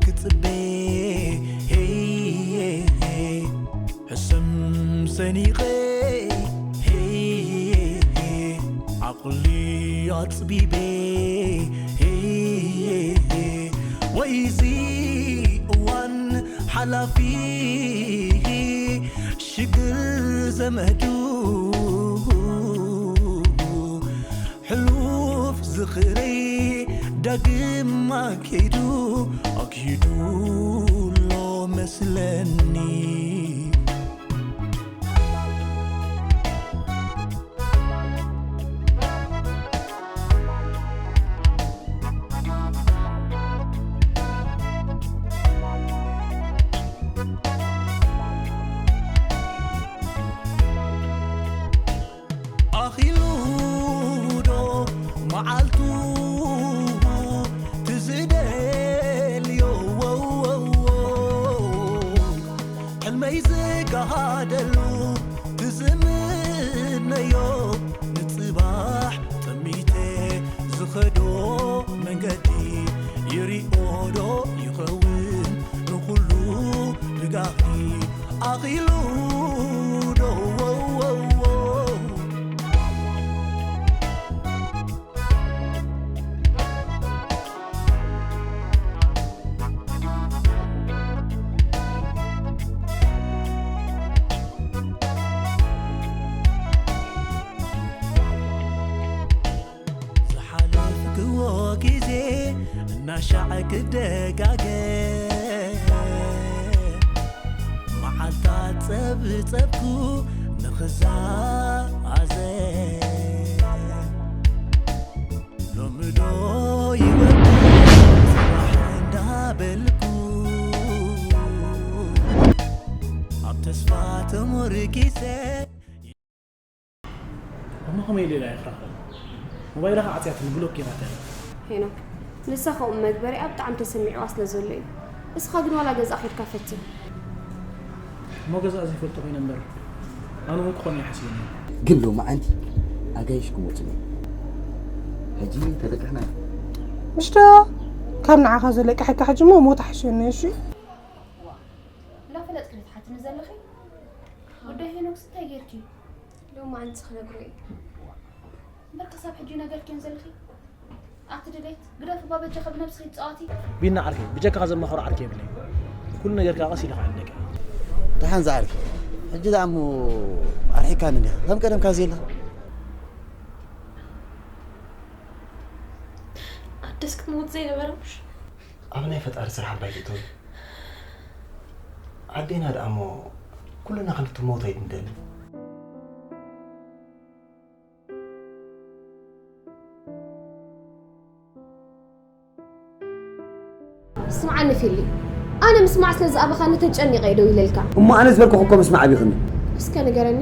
ክጽበ፣ ሄይ፣ ሕስም ሰኒቐ፣ ሄይ፣ ዓቕሊ ኣጽቢበ፣ ሄይ፣ ወይዚ እዋን ሓላፊ፣ ሽግር ዘመዱ፣ ሕሉፍ ዝኽረይ ዳግም ኣንኪዱ፣ ኣግሂዱ ኣሎ መስለኒ። ኣኺሉ ዶ መዓልቱ ትዝደልዮ፣ ሕልመይ ዝጋሃደሉ ትዝምነዮ፣ ንጽባሕ ጠሚተ ዝኸዶ መንገዲ ይሪኦ ዶ ይኸውን ንኹሉ ብጋኺ? ኣኺሉ ዶ ዝሓለፍክዎ ግዜ እናሻዕ ክደጋገም፣ መዓልታት ጸብጸብኩ ንኽዛዘም፣ ሎሚ ዶ ይወድእ ጽባሕ እንዳበልኩ፣ ኣብ ተስፋ ተሞርኪሰ። እሞ ከመይ ኢለ ኢላ ይኽራኸብ? ሞባይላ ከዓ ዓፅያትኒ፣ ብሎክ ጌራታ እያ። ሄኖክ፣ ንሳ ከምኡ መግበሪኣ ብጣዕሚ ተሰሚዕዋ ስለ ዘሎ እዩ። እስኻ ግን ዋላ ገዛ ኬድካ ፈትን። እሞ ገዛ ዘይፈልጦ ኮይነ እምበር፣ ኣነ እውን ክኾን እየ ሓሲበ ነይረ። ግን ሎማዓንቲ ኣጋይሽ ክመፁ እዮም። ሕጂ ተለቂሕና። ምሽ ዶ? ካብ ንዓኻ ዘለቅሐካ ሕጂ እሞ ሞት ሓሸኒ፣ እሺ? እንዳፈለጥኪ ዶ ትሓትኒ ዘለኺ? ጉዳይ ሄኖክስ እንታይ ጌርኪ? ሎማዓንቲ ክነግሮ እየ። እምበር ክሳብ ሕጂ ነገርክዮም ዘለኺ? ኣቲ ድሌት፣ ግደፊ እባ በጃኺ ብነብስኺ ትጻወቲ። ቢና ዓርከይ፣ ብጀካኻ ዘማኽሮ ዓርኪ የብለይ። ኩሉ ነገር ከኣ ቀስ ኢልካ ዕንደቂ። ደሓን ዝዓርከይ፣ ሕጂ ደኣ እሞ ኣርሒካኒ እንዲኻ። ከም ቀደምካ ዘየለ። ኣደስ ክትሞት ዘይነበረ ምሽ? ኣብ ናይ ፈጣሪ ስራሕ ኣባይ ትእተው። ኣዴና ደኣ እሞ ኩልና ክንትሞት ኣይንደልን። ስምዓኒ ፊሊ፣ ኣነ ምስማዕ ስለ ዝኣበኻኒ ተጨኒቐ እየ ደው ኢለልካ። እሞ ኣነ ዝበልኩኺ እኮ ምስማዕ ኣቢኽኒ። እስከ ንገረኒ፣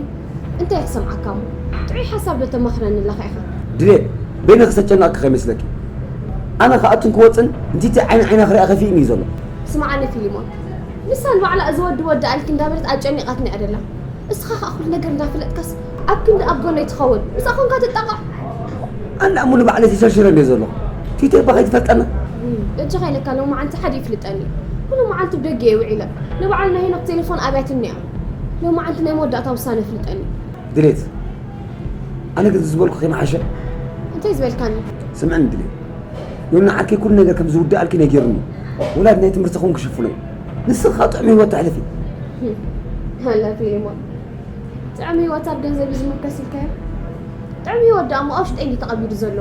እንታይ ክሰምዓካ እሞ? ጥዑይ ሓሳብ ዶ ተማኽረኒ ኣለኻ ኢኻ? ድሌት፣ በይንኺ ዝተጨነቕኪ ከይመስለኪ። ኣነ ክኣቱን ክወፅን እንቲቲ ዓይኒ ዓይና ክሪኣ ከፊእኒ እዩ ዘሎ። ስምዓኒ ፊሊሞን፣ ንሳ ንባዕላ እዚ ወዲ ወዲ ኣልኪ እንዳበለት ኣጨኒቓትኒ እያ ደላ። እስኻ ኸኣ ኩሉ ነገር እንዳፈለጥካስ ኣብ ክንዲ ኣብ ጎነይ ትኸውን፣ ምስኣ ኮንካ ትጣቓዕ። ኣነ እሞ ንባዕለይ ተሸርሽረ እንድየ ዘለኹ። ቲቴ እባ ከይትፈልጠና። እም፣ በጃኻ ኢለካ ሎማዓንቲ ሓደ ይፍልጠኒ። ኩሉ መዓልቲ ብደገ እየ ውዒለ። ንበዓል ናይ ሄኖክ ቴሌፎን ኣብያትኒ እያ። ሎማዓንቲ ናይ መወዳእታ ውሳነ ይፍልጠኒ። ድሌት፣ ኣነ ግን ዝበልኩ ከይመሓሸ። እንታይ ዝበልካኒ? ስምዕኒ ድሌት። ዮና ዓርከይ ኩሉ ነገር ከም ዝውድኣልኪ ነጊሩኒ። ወላድ ናይ ትምህርቲ ክውን ክሽፍኖ እዩ። ንስኺ ከዓ ጥዑም ህይወት ተሕልፊ። ሃላ ፊሊሞን። ጥዑም ህይወት ኣብ ገንዘብ እዩ ዝምከስ ኢልካዮ? ጥዑም ህይወት ደኣ እሞ ኣብ ውሽጠይ እዩ ተቐቢሩ ዘሎ።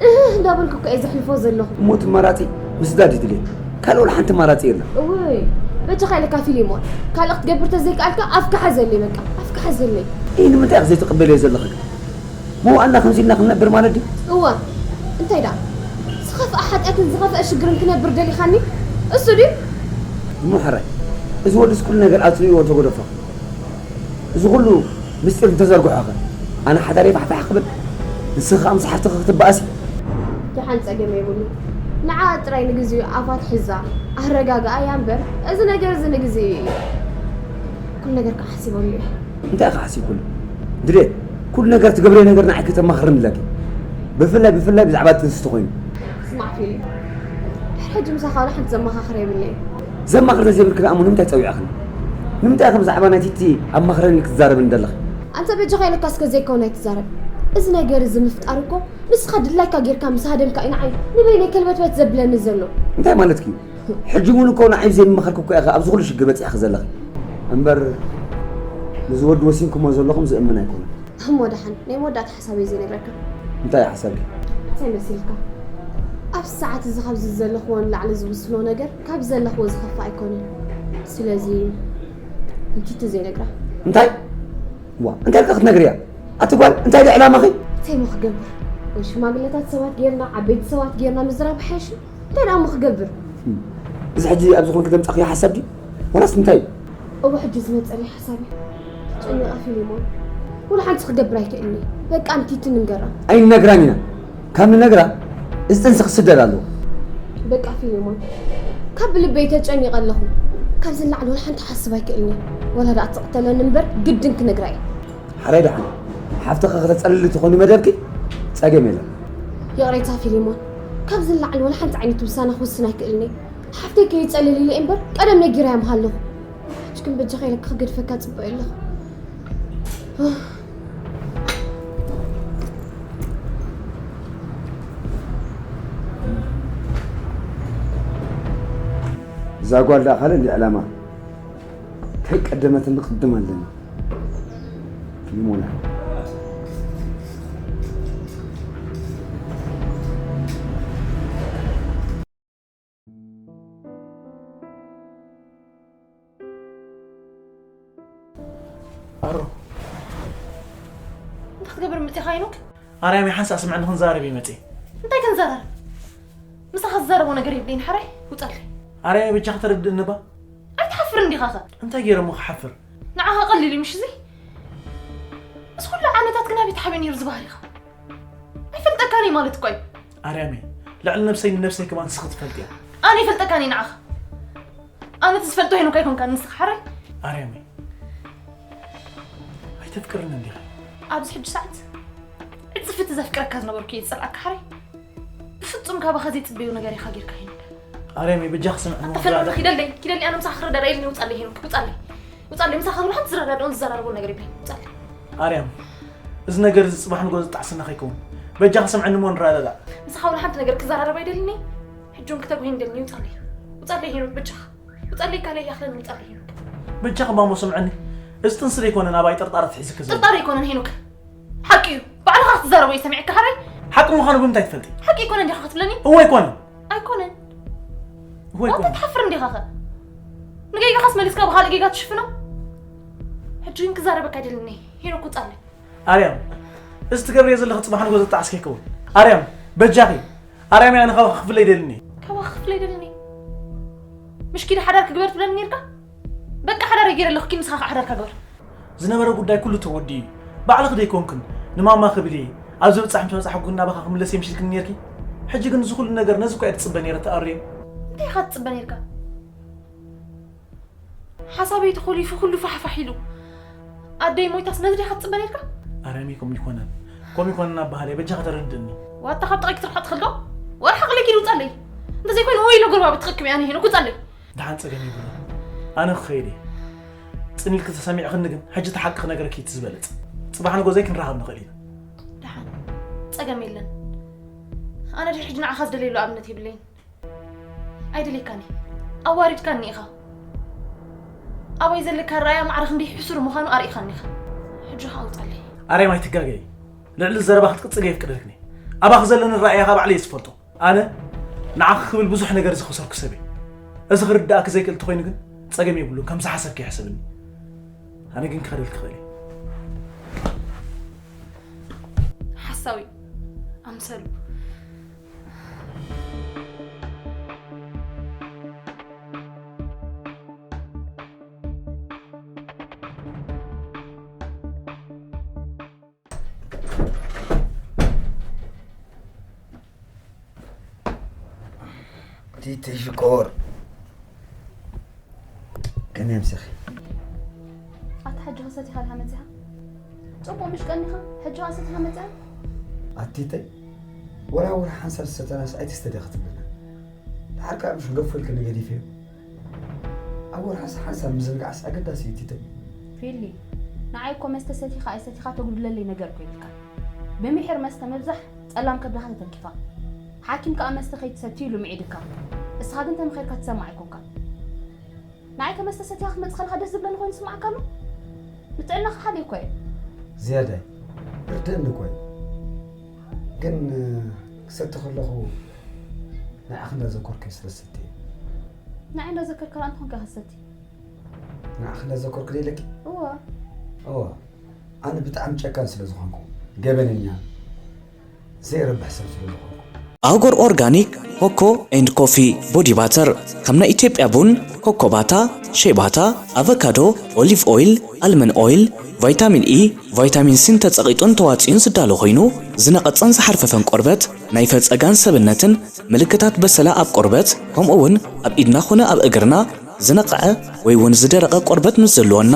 እህህ እንዳበልኩ እኮ እየ ዘሕልፎ ዘለኹ። እሞ እቲ ኣማራጺ ምስዳድ እዩ ድሌት። ካልእ ወላ ሓንቲ ኣማራጺ የለን። እውይ፣ በጃኻ ኢለካ ፊሊሞን። ካልእ ክትገብር ተዘይከኣልካ ኣፍካ ሓዘለይ በቃ። ኣፍካ ሓዘለይ። ይህ ንምንታይ ኢኺ ዘይትቕበልዮ ዘለኺ? መዋእልና ከምዚ ኢልና ክንነብር ማለት ድዩ? እወ፣ እንታይ ደኣ? ዝኸፍአ ሓጢኣትን ዝኸፍአ ሽግርን ክነብር ደሊኻኒ? እሱ ድዩ? እሞ ሕራይ፣ እዚ ወድስ ኩሉ ነገር ኣጽሊእዎ እንተገደፎ? እዚ ኩሉ ምስጢር እንተዘርግሖኸ? ኣነ ሓዳረይ ፋሕፋሕ ክብል? ንስኺ ከኣ ምስ ሓፍትኺ ክትበኣሲ? ደሓን ጸገም የብሉን። ንዓ ጥራይ ንግዚኡ ኣፋ ኣትሒዛ ኣረጋግኣያ እምበር፣ እዚ ነገር እዚ ንግዚኡ እዩ። ኩሉ ነገር ከኣ ሓሲበሉ እየ። እንታይ ኢኻ ሓሲብኩሉ? ድሌት፣ ኩሉ ነገር ትገብርዮ ነገር ንዓይ ከተማኽርኒ ኣለኪ። ብፍላይ፣ ብፍላይ ብዛዕባ እቲ ዝስተ ኮይኑ። ስማዕ ፊሊ፣ ድሕሪ ሕጂ ምሳኻ ዋላ ሓንቲ ዘመኻኽር የብለይን። ዘማኽር ተዘይብልኪ ደኣ እሞ ንምንታይ ጸዊዕኽኒ? ንምንታይ ኢኺ ብዛዕባ ናይ ቲቲ ኣማኽረኒ ክትዛረብኒ ዘለኺ? ኣንታ በጃኻ ኢለካ እስከ ዘይከውን ኣይትዛረብ። እዚ ነገር እዚ ምፍጣር እኮ ንስኻ ድላይካ ጌርካ ምስ ሃደምካ እዩ ንዓይ ንበይነይ ከልበትበት ዘብለኒ ዘሎ። እንታይ ማለትኪ እዩ? ሕጂ እውን እኮ ንዓይ ዘይምመኸርኩ እኮ ኢኺ ኣብዚ ኩሉ ሽግር በጺሕኺ ዘለኺ። እምበር ነዚ ወዲ ወሲንኩሞ ዘለኹም ዝእምን ኣይኮነን። እሞ ደሓን ናይ መወዳእታ ሓሳበይ ዘይነግረካ። እንታይ እዩ ሓሳብኪ? እንታይ መሲልካ? ኣብዚ ሰዓት እዚ ካብዚ ዘለኽዎ ንላዕሊ ዝውስኖ ነገር ካብ ዘለኽዎ ዝኸፍእ ኣይኮነን። ስለዚ ንቲቲ ዘይነግራ። እንታይ? ዋ እንታይ ኢልካ ክትነግርያ? ኣቲ ጓል እንታይ ዶ ዕላማኺ? እንታይ ሞ ክገብር? ወይ ሽማግለታት ሰባት ጌርና ዓበይቲ ሰባት ጌርና ምዝራብ ሓይሽ? እንታይ ደኣ ሞ ክገብር? እዚ ሕጂ ኣብዚ ኮንክ ዘምጻኽዮ ሓሳብ ድዩ? ዋላስ እንታይ እዩ? እወ ሕጂ ዝመጸለይ ሓሳብ እዩ። ተጨኒቐ ፊሊሞን። ወላ ሓንቲ ክገብር ኣይክእልኒ። በቃ ንቲቲ ንንገራ። ኣይንነግራን ኢና። ካብ ንነግራ እዚ ጥንሲ ክስደድ ኣለዎ። በቃ ፊሊሞን። ካብ ብልበይ ተጨኒቐ ኣለኹ። ካብዚ ንላዕሊ ወላ ሓንቲ ክሓስብ ኣይክእልኒ። ወላ ደኣ ትቕተለኒ እምበር ግድን ክነግራ እየ። ሓራይ ደሓን ሓፍትኻ ከተጸልሊ ትኾኒ መደብኪ ጸገም የለን። ይቕሬታ ፊሊሞን። ካብዚ ንላዕሊ ወላ ሓንቲ ዓይነት ውሳነ ክውስን ኣይክእልኒ። ሓፍተይ ከይጸልል ኢለ እምበር ቀደም ነጊረያ ምሃለኹ። ሕጂ ግን በጃኻ ኢለካ ክገድፈካ ጽቡቕ ኣለኹ። እዛ ጓል ደኣ ካልእ እንዲ ዕላማ ከይቀደመትኒ ክቕድም ኣለኒ። ፊልሞና። ኣሮ። እንታይ ክትገብር መጺኻ ሄኖክ? ኣርያም ሓንሳእ ስምዕኒ ክንዛረብ እየ መጺእ። እንታይ ክንዛረብ? ምሳኻ ዝዛረቦ ነገር የብለይን ሓራይ ውጻለይ። ኣርያም በጃኻ ተረድእኒ እባ። ኣይትሓፍርን ዲኻኸ? እንታይ ገይረ እሞ ክሓፍር? ንዓኻ ቀሊል እዩ ምሽ እዚ? ምስ ኩሉ ዓመታት ግን ኣበይ ተሓቢኡ ነይሩ እዚ ባህሪኻ? ኣይፈልጠካን እየ ማለት እኮ እዩ። ኣርያመይ ልዕሊ ነብሰይ ንነብሰይ ከማን ንስኺ ትፈልጥያ። ኣነ ይፈልጠካን እየ ንዓኻ። ኣነ እቲ ዝፈልጦ ሄኖክ ኣይኮንካን ንስኻ ሓራይ። ኣርያመይ ኣይተፍቅርኒ እንዲኻ? ኣብዚ ሕጂ ሰዓት ዕጽፍቲ ዘፍቅረካ ዝነበርኩ እየ ዝጸልኣካ ሓራይ። ብፍጹም ካባኻ ዘይጽበዮ ነገር ኢኻ ጌርካ ሄኖክ። ኣርያመይ በጃኺ ስምዕኒ ኣታ ፈለማ ኪደለይ ኪደለይ ኣነ ምሳኻ ክረዳዳ ኢልኒ ውጻለይ ሄኖክ ውጻለይ። ውጻለይ ምሳኻ ዝብሎ ሓንቲ ዝረዳድኦን ዝዘራረቦን ነገር የብለይ ውጻለይ። ኣርያም እዚ ነገር እዚ ጽባሕ ንጎ ዝጣዕሰና ከይከውን በጃኺ ስምዕኒ እሞ ንረዳዳእ። ምሳኻ ወላ ሓንቲ ነገር ክዘራረብ ኣይደልኒ። ሕጂ እውን ክተጉሂ ይደልኒ ውጻለይ። ውጻለይ ሄኖክ በጃኻ። ውጻለይ ካልእ ይኣኽለኒ ውጻለይ ሄኖክ። በጃኺ ማሞ ስምዕኒ። እዚ ጥንሲ ዘይኮነ ናባይ ጥርጣረ ትሒዝኪ ዘሎ። ጥርጣረ ኣይኮነን ሄኖክ። ሓቂ እዩ። ባዕልኻ ክትዛረቦ እየ ሰሚዐካ ሓራይ። ሓቂ ምዃኑ ብምንታይ ትፈልጢ? ሓቂ ኣይኮነን ዲኻ ክትብለኒ? እወ ኣይኮነን። ኣይኮነን። እወ ዋንታ ኣይኮነን። ትሓፍር እንዲኻ ኸ? ንጌጋኻስ መሊስካ ብኻልእ ጌጋ ትሽፍኖ? ሕጂ ግን ክዛረበካ ኣይደልን እየ። ሄኖክ ውጻለይ። ኣርያም፣ እዚ ትገብርዮ ዘለኺ ጽባሕ ንጎ ዘጣዕስ ከይከውን። ኣርያም፣ በጃኺ። ኣርያም፣ ኣነ ካባኺ ክፍለ ኣይደልን እየ። ካባኺ ክፍለ ኣይደልን እየ? ምሽ ኪዲ ሓዳር ክግበር ትብለኒ ኔርካ? በቃ ሓዳር ገይረ ኣለኹ፣ ኪድ ምሳኻ ሓዳርካ ግበር። ዝነበረ ጉዳይ ኩሉ ተወዲኡ እዩ። ባዕልኺ ደይኮንክን ንማማ ክብል እየ። ኣብ ዝበጻሕ ምስ በጻሕኩ ግን ናባኻ ክምለስ እየ ምሽ ኢልክኒ ኔርኪ። ሕጂ ግን እዚ ኩሉ ነገር ነዚ እኳ እየ ዝጽበ ኔረ ተኣርየ። እንታይ ኢኻ ትጽበ ኔርካ? ሓሳበይ ተኾሊፉ ኩሉ ፋሕፋሕ ኢሉ። ኣደይ ሞይታስ ነዚ ዲኻ ትጽበ ኔርካ? ኣረሚ ከምኡ ይኮነን። ከምኡ ይኮነን ኣባህለይ በጃኻ ተረድእኒ። ዋታ ካብ ጥቓይ ክትርሕቕ ትኽእል ዶ? ወርሓቕ ኢለ ኪድ ውጻለይ። እንተዘይኮይኑ ወይ ኢሎ ጎረባብቲ ክእክብ እየ ኣነ ሄኖክ ውጻለይ። ደሓን ጸገም የብሉን። ኣነ ክኸይድ እየ። ጽን ኢልኪ ተሰሚዕኽኒ ግን፣ ሕጂ እቲ ሓቂ ክነግረኪ እቲ ዝበለጸ። ጽባሕ ንጎ ዘይክንራኸብ ንኽእል ኢና። ደሓን። ጸገም የለን። ኣነ ድሕሪ ሕጂ ንዓኻ ዝደለየሉ ኣብነት የብለይን። ኣይደልየካን እየ። ኣዋሪድካኒ ኢኻ። ኣባይ ዘለካ ኣረኣእያ ማዕረ ክንደይ ሕሱር ምዃኑ ኣርኢኻኒ ኢኻ። ሕጂ ኸኣ ውጻለይ። ኣርያም ኣይትጋገዪ። ልዕሊ ዘረባ ክትቅጽል የፍቅደልክን እየ። ኣባኺ ዘለኒ ኣረኣእያ ኸኣ ባዕለይ እየ ዝፈልጦ። ኣነ ንዓኺ ክብል ብዙሕ ነገር ዝኸሰርኩ ሰብ እየ። እዚ ክርድኣኪ ዘይክእል እንተኾይኑ ግን ጸገም የብሉን፣ ከም ዝሓሰብኪ ይሕሰብኒ። ኣነ ግን ክኸደልኪ ክእል እየ። ሓሳዊ ኣምሰሉ። ቲቲ ሽኮር። ከመይ ኣምሲኺ? ኣታ ሕጂ ከሰቲኻ ዲኻ መጺኻ? ጽቡቕ ምሽ ቀኒኻ? ሕጂ ከኣ ሰቲኻ መጺኻ? ኣቲተይ፣ ወላ ወላ ሓንሳብ ዝሰተናስ ኣይትስተ ዲኻ ትብልና? ዓርካ ምሽ ገፎ ኢልክኒ ገዲፍዮ። ኣብ ወርሓስ ሓንሳብ ምዝንጋዕስ ኣገዳሲ እዩ ቲተይ። ፊሊ፣ ንዓይ እኮ መስተ ሰቲኻ ኣይሰቲኻ ተጉድለለይ ነገር እኮ የብልካ። ብምሒር መስተ ምብዛሕ ጸላም ከብድኻ ተተንኪፋ። ሓኪም ከኣ መስተ ከይትሰቲ ኢሉ ምዒድካ። እስኻ ግን ተምኺርካ ትሰማዕ ኣይኮንካ። ንዓይ ከመስተ ሰቲኻ ክትመጽእ ከለኻ ደስ ዝብለኒ ኮይኑ ይስምዓካ ኣሎ። ንጥዕናኻ ሓልዮ እኮ እየ። ዝያዳይ ርድእኒ እኮ እዩ። ግን ክሰቲ ከለኹ ንዓኺ እንዳዘኮርኩ ስለ ዝሰቲ እየ። ንዓይ እንዳዘከርካ ደኣ እንተኾንካ ክትሰቲ። ንዓኺ እንዳዘኮርኩ ደይለኪ? እወ። እወ፣ ኣነ ብጣዕሚ ጨካን ስለ ዝኾንኩ፣ ገበነኛ፣ ዘይረብሕ ሰብ ስለ ዝኾንኩ። ኣጎር ኦርጋኒክ ኮኮ ኤንድ ኮፊ ቦዲ ባተር፣ ከም ናይ ኢትዮጵያ ቡን፣ ኮኮባታ፣ ሼባታ፣ ኣቨካዶ፣ ኦሊቭ ኦይል፣ ኣልመን ኦይል፣ ቫይታሚን ኢ፣ ቫይታሚን ሲን ተጸቒጡን ተዋጺኡን ዝዳሎ ኮይኑ፣ ዝነቐጸን ዝሓርፈፈን ቆርበት፣ ናይ ፈጸጋን ሰብነትን ምልክታት በሰላ ኣብ ቆርበት፣ ከምኡ እውን ኣብ ኢድና ኾነ ኣብ እግርና ዝነቕዐ ወይ እውን ዝደረቐ ቆርበት ምስ ዘለወና፣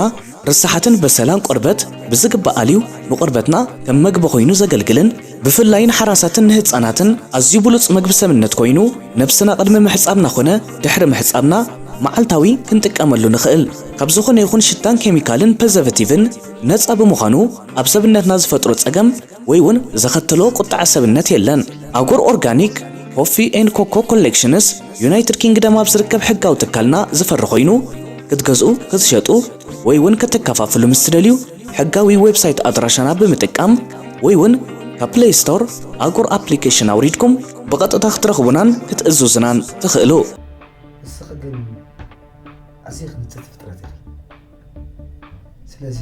ርሳሓትን በሰላን ቆርበት ብዝግባእ ኣልዩ ንቆርበትና ከም መግቢ ኮይኑ ዘገልግልን ብፍላይ ንሓራሳትን ንህፃናትን ኣዝዩ ብሉፅ መግቢ ሰብነት ኮይኑ ነብስና ቅድሚ ምሕፃብና ኾነ ድሕሪ ምሕፃብና መዓልታዊ ክንጥቀመሉ ንኽእል። ካብ ዝኾነ ይኹን ሽታን ኬሚካልን ፐዘቨቲቭን ነፃ ብምዃኑ ኣብ ሰብነትና ዝፈጥሮ ፀገም ወይ እውን ዘኸተሎ ቁጥዐ ሰብነት የለን። ኣጎር ኦርጋኒክ ኮፊ ኤንድ ኮኮ ኮሌክሽንስ ዩናይትድ ኪንግደም ኣብ ዝርከብ ሕጋዊ ትካልና ዝፈሪ ኮይኑ ክትገዝኡ፣ ክትሸጡ ወይ እውን ከተከፋፍሉ ምስ ትደልዩ ሕጋዊ ዌብሳይት ኣድራሻና ብምጥቃም ወይ እውን ካብ ፕሌይ ስቶር ኣጎር ኣፕሊኬሽን ኣውሪድኩም ብቐጥታ ክትረኽቡናን ክትእዝዙናን ትኽእሉ። ንስኺ ግን ኣዝኺ ንጽቲ ፍጥረት ኢኺ። ስለዚ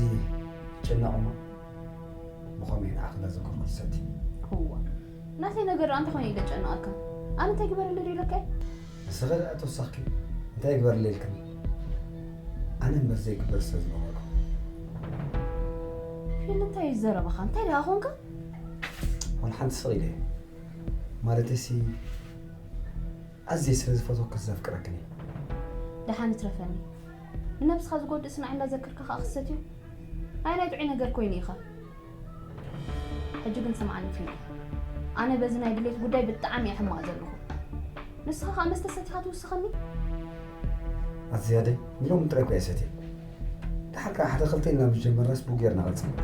ጨናቑማ ብኸመይ ንዓኺ እንዳዘከርኩ ትሰቲ። እዋ ናተይ ነገር ደኣ እንተኾነ እዩ ዘጨንቐካ። ኣነ እንታይ ግበረለይ ዶ ኢለካ እየ? ንስኺ ደኣ ተወሳኽኪ እንታይ ግበረለይ ኢልክኒ? ኣነ እምበር ዘይግበር ሰብ ዝነበርኩ። ፊል እንታይ እዩ ዘረባኻ? እንታይ ደኣ ኾንካ? ዋላ ሓንቲ ስቕ ኢለ እየ። ማለተይሲ ኣዝየ ስለ ዝፈትወክስ ዘፍቅረክን እየ። ደሓን ይትረፈኒ። ንነብስኻ ዝጎድእስ ንዓይ እንዳዘከርካ ከኣ ክሰትዮ? ኣየናይ ጥዑይ ነገር ኮይኑ ኢኻ? ሕጂ ግን ስምዓኒ ፊሊ። ኣነ በዚ ናይ ድሌት ጉዳይ ብጣዕሚ እየ ሕማቕ ዘለኹ። ንስኻ ከኣ መስተ ሰቲኻ ትውስኸኒ? ኣቲ ዝያደይ ንሎሚ ጥራይ እኮ እየ ሰትየ። ደሓር ከኣ ሓደ ክልተ ኢልና ምስ ጀመርናስ ብኡ ጌርና ቀጺልና።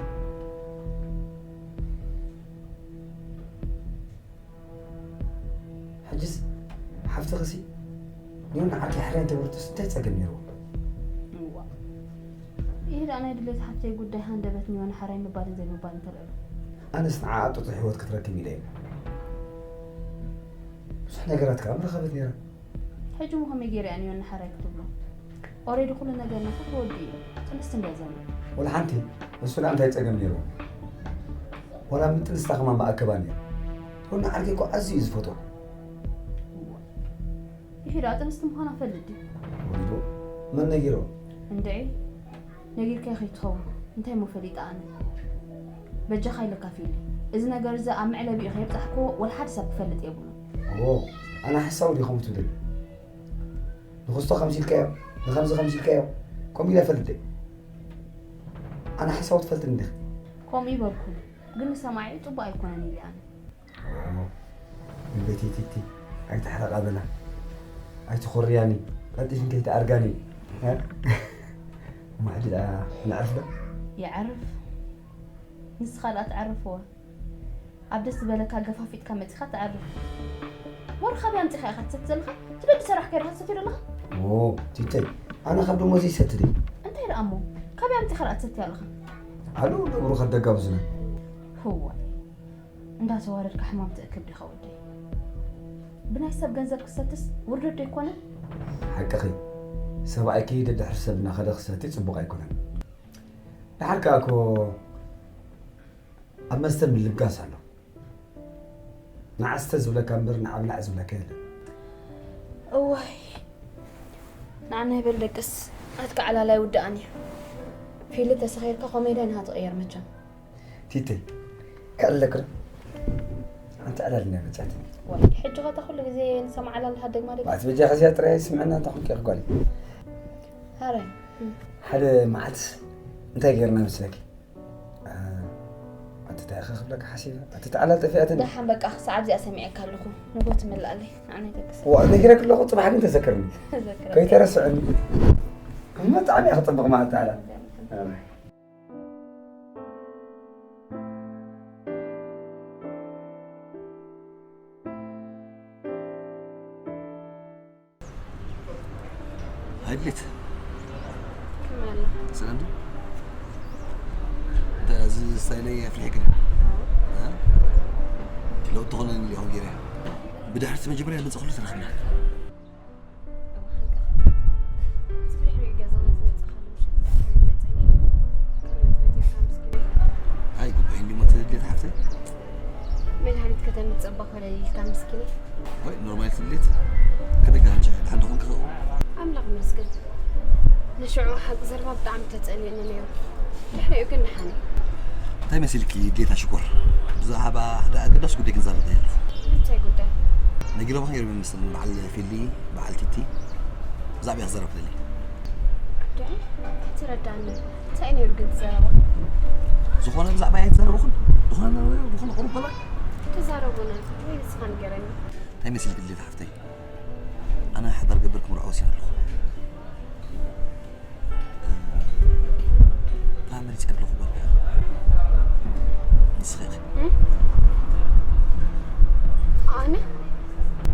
ሕጅስ ሓፍትኽሲ ኒዮን ዓርኪ ሕራይ እንተበለትስ እንታይ ጸገም ነይርዎ? እዋ ይሄ ደኣ ናይ ድሌት ሓፍተይ ጉዳይ ሃንደበት ኒዮን ሕራይ ምባልን ዘይምባልን ተልዕሎ። ኣነስ ንዓኣ ጥጡሕ ህይወት ክትረክብ ኢለ እየ። ብዙሕ ነገራት ከኣ ምረኸበት ነይራ። ሕጂ እሞ ከመይ ገይረ እያ ኒዮን ንሕራይ ክትብሎ? ኦሬዲ ኩሉ ነገር ናታ ተወዲኡ እዩ። ጥንስቲ እንድያ ዘላ። ወላ ሓንቲ። እሱ ደኣ እንታይ ጸገም ነይርዎ? ወላ ምጥንስታ ከማን መኣከባ ነይሩ። ኒዮን ንዓርከይ እኮ ኣዝዩ እዩ ዝፈትዋ። ይሄ ደኣ ጥንስቲ ምዃና ፈልጥ ድዩ? ወሊድዎ? መን ነጊርዎ? እንድዒ ነጊርካዮ ከይትኸውን እንታይ እሞ ፈሊጠ ኣነ። በጃኻ ኢለካ ፊሊ። እዚ ነገር እዚ ኣብ መዕለቢኡ ከየብጻሕክዎ ወላ ሓደ ሰብ ክፈልጥ የብሉን። ዎ፣ ኣነ ሓሳዊ ድየ ከምኡ ትብለኒ? ንኽስቶ ከምዚ ኢልካዮ፣ ንኸምዚ ከምዚ ኢልካዮ፣ ከምኡ ኢለ እፈልጥ ድየ? ኣነ ሓሳዊ ትፈልጥኒ ዲኺ? ከምኡ ይበልኩ፣ ግን ንሰማዒ ጽቡቕ ኣይኮነን ኢለ ኣነ። እምበይተይ ቲቲ ኣይትሕረቓ በላ ኣይትኾርያኒ ቀልጢፍን ከይትኣርጋኒ። እሞ ሕጂ ደኣ ንዕርፍ ዶ? ይዕርፍ። ንስኻ ደኣ ትዕርፍዋ። ኣብ ደስ ዝበለካ ገፋፊጥካ መጺኻ ትዕርፍ። ወረ ካበይ ኣምጺኻ ኢኻ ትሰቲ ዘለኻ? ትደሊ ሰራሕ ከይድካ ትሰትዮ ዘለኻ? ኦ ቲተይ ኣነ ካብ ደሞዘይ ይሰቲ ድየ? እንታይ ደኣ እሞ ካበይ ኣምጺኻ ደኣ ትሰቲ ኣለኻ? ኣሉ ነብሩ ከደጋብዙና። እዋይ እንዳተዋረድካ ሕማም ትእክብ ዲኻ ወደይ? ብናይ ሰብ ገንዘብ ክሰትስ ውርደት ዶ ኣይኮነን? ሓቅኺ ሰብኣይኪ ደድሕሪ ሰብ እናኸደ ክሰቲ ጽቡቕ ኣይኮነን። ደሓር ከኣ እኮ ኣብ መስተ ምልጋስ ኣሎ። ንዓ ስተ ዝብለካ እምበር ንዓ ብላዕ ዝብለካ የለን። እዋይ ንዓና ይበል ደቅስ ናትካ ዕላል ኣይውድኣን እዩ። ፊሊ ተሰኺርካ ኮሜድያን ኢኻ ትቕየር መቸም። ቲተይ ካልእ ኣለክረ ሓንቲ ዕላል ናይ መጻት ወይ ሕጂ ኸታ ኩሉ ግዜ ንሰምዓ ዕላል ሃደግ ማለት ባዕቲ በጃ ከዚኣ ጥራይ ስምዕና እንታ ኮንኪ ክጓል ሃረ ሓደ መዓልት እንታይ ገርና መስለኪ ኣቲ እንታይ ኢኻ ክብለካ ሓሲበ? ኣቲ ተዓላል ጠፊኣትኒ። ደሓን በቃ፣ ክሳዕ ኣብዚኣ ሰሚዐካ ኣለኹ። ንጎ ትመልኣለይ። ኣነ ይደቅስ። ዋ፣ ነጊረክ ኣለኹ፣ ጽባሕ ግን ተዘከርኒ። ተዘከረኒ። ከይተረስዐኒ። ብጣዕሚ እያ ክጽብቕ ማለት ተዓላል። ኣሜን። ሃይ ድሌት። ከመይ ኣላ? ሰላም ድዩ? እንተ እዚ ስታይለይ ኣፍሊሕክን? እ? ለውጢ ትኾነኒ ኢኹም ገይረ። ብድሕሪ እቲ መጀመርያ መጽእ ኩሉ ተረኽብና። እዋ ሓንቀኻ። እዚ ብድሕሪኡ ገዛ ናት መጽኻሉ ምሽት ዳሕሪ መጸኒ። ካልኦት መጺእካ ምስኪን። ኣይ ጉዳይ እንዲሞ ትድሌት ሓፍተይ። መድሃኒት ከተምጽእ እባ ኮለል ኢልካ ምስኪን። ወይ ኖርማል ትድሌት። ከደጋ ሕጂ ድሓን ደኹም ክኸው። ኣምላኽ ይመስገን። ንሽዑ ሓቂ ዘረባ ብጣዕሚ ተጸሊእኒ ነይሩ። ድሕሪኡ ግን ደሓን እዩ። እንታይ መሲልኪ ድሌታ ሽኮር? ብዛዕባ ሓደ ኣገዳሲ ጉዳይ ክንዛረብ ኣለኹ። እንታይ ጉዳይ? ነጊሮምኻ ነይሮም ይመስል በዓል ፊሊ፣ በዓል ቲቲ። ብዛዕባ እያ ክዛረብ ደሊ። ጉዳይ? ኣይተረዳእንን። እንታይ ነይሩ ግን ትዛረቦ? ዝኾነ ብዛዕባ እያ ኣይትዛረብኹን? ዝኾነ ዝኾነ ቁሩብ በላ? ተዛረቡና ወይ ንስኻ ንገረኒ። እንታይ መሲልኪ ድሌታ ሓፍተይ? ኣነ ሓዳር ገበር ክምርዖ ወሲነ ኣለኹ። እታ መሪጸ ኣለኹ ጓል። ንስኺ ኢኺ። እም? ኣነ?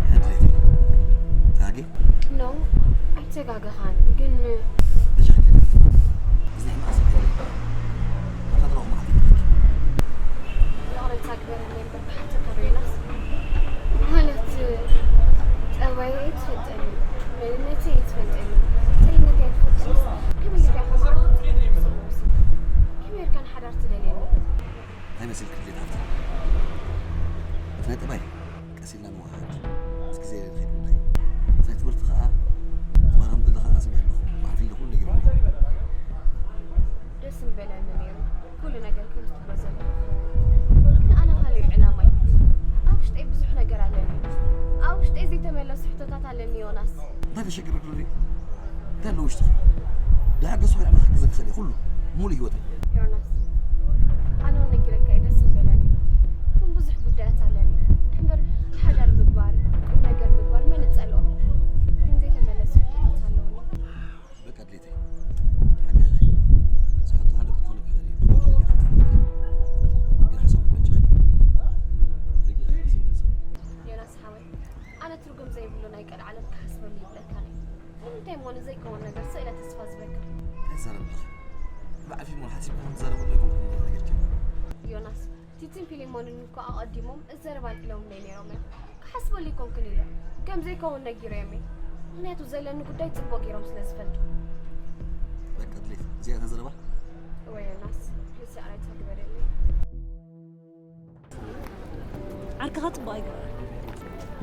ድሌተይ። ተጋጌ? ኖ፣ ኣይተጋገኻን፣ ግን በጃኺ ድሌተይ። እዚ ሕማቕ ሰብ ኣይደለኹን። ተፈጥሮ መዓልቲ ይብለኪ። ይቕሬታ ግበረለይ እምበር፣ ብሓቂ ከበይናስ ማለት፣ ጠባየይ ትፈልጠኒ፣ መንነተይ ትፈልጠኒ፣ እንተይነተይ ትፈልጠኒ፣ ከመይ ጌርካ ከማዕረ ትኽእል? ከመይ ጌርካ ንሓዳር ትደልየኒ? እንታይ መሲልኪ ድሌት ሃብቲ? እቲ ናይ ጠባይ ቀስ ኢልና ንወሃሃድ። ምስ ግዜ ንኸይድ ጉዳይ። እቲ ናይ ትምህርቲ ኸኣ፣ ትማሊ ከም ዘለኻ ኣስሚዐ ኣለኹ። ብዓፊ ኣለኹ ነጊሩኒ። ደስ ምበለኒ ነይሩ። ኩሉ ነገር ከም ዝትብሎ ዘለኹ ክኸውን። ግን ኣነ ካልእ እዩ ዕላማይ። ኣብ ውሽጠይ ብዙሕ ነገር ኣለኒ። ኣብ ውሽጠይ ዘይተመለሱ ሕቶታት ኣለኒ ዮናስ። እንታይ ተሸግረክ ሎሊ? እንታይ ኣሎ ውሽጥኺ? ደሓር ገሱ ኮይነ ኣነ ክሕግዘኪ ክኽእል እየ ኩሉ፣ ሙሉእ ህይወተይ። ዮናስ፣ ኣነ እውን ነጊረካ እየ ደስ ምበለኒ። ግን ብዙሕ ጉዳያት ኣለኒ። እምበር ሓዳር ምግባር፣ ቁም ነገር ምግባር መን እጸልኦ? ግን ዘይተመለሱ ሕቶታት ኣለውኒ። በቃ ድሌተይ። ሓገዝኺ። ዝሕቶ ሓደ ክትኮነ ክኽእል እዩ። ድጎ ትደሊ ካብ ትፈልጢ። ግን ሓሳብ መጨ። ዮናስ ሓወይ፣ ኣነ ትርጉም ዘይብሉ ናይ ቀልዓለም ክሓስበሉ ይብለካ ነይ። ንምንታይ እሞ ንዘይከውን ነገር ስእለ ተስፋ ዝበካ? እንታይ ትዛረብ ኣለኺ? ብዓፊ እሞ ሓሲብካ ክትዛረብ ኣለኩም ነገር ጀመር። ዮናስ፣ ቲቲን ፊሊሞንን እኮ ኣቐዲሞም እዚ ዘረባ ኣልዒሎምለይ ነይሮም እዮም። ክሓስበሉ ኣይኮንኩን ኢለ። ከም ዘይከውን ነጊረዮም እየ። ምኽንያቱ ዘለኒ ጉዳይ ጽቡቕ ገይሮም ስለ ዝፈልጡ። በቃ ድሌት፣ እዚኣ እታ ዘረባ? እወ ዮናስ፣ ፕሊስ ይቕሬታ ግበረለይ። ዓርክኻ ጽቡቕ ኣይገበረን።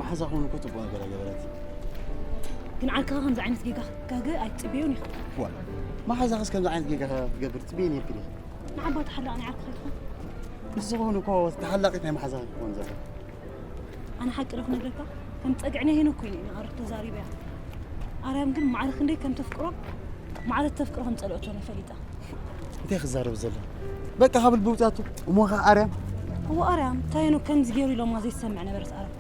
መሓዛ ክውን እኮ ጽቡቕ ነገር ኣይገበረት። ግን ዓርክኻ ከምዚ ዓይነት ጌጋ ክትጋገ ኣይትጽበዮን ኢኻ። ዋ፣ መሓዛኽስ ከምዚ ዓይነት ጌጋ ክትገብር ትጽበዮ ነይርኪ ዲኺ? ንዓባ ተሓላቕ ናይ ዓርክኻ ይትኾን። ንሱ ክውን እኮ ተሓላቒት ናይ መሓዛኺ ክኾን ዘሎ። ኣነ ሓቂ ዶ ክነግረካ? ከም ጸግዒ ናይ ሄኖክ ኮይነ ኢና ኣረክ ተዛሪበያ። ኣርያም ግን ማዕረ ክንደይ ከም ተፍቅሮ፣ ማዕረ ተፍቅሮ ከም ጸልኦቶ እየ ፈሊጣ። እንታይ ክዛረብ ዘሎ? በቃ ካብ ልቢ ውጻቱ። እሞ ኸኣ ኣርያም? እዎ ኣርያም፣ እንታይ ሄኖክ ከምዚ ገይሩ ኢሎማ ዘይሰምዕ ነበረት ኣርያም።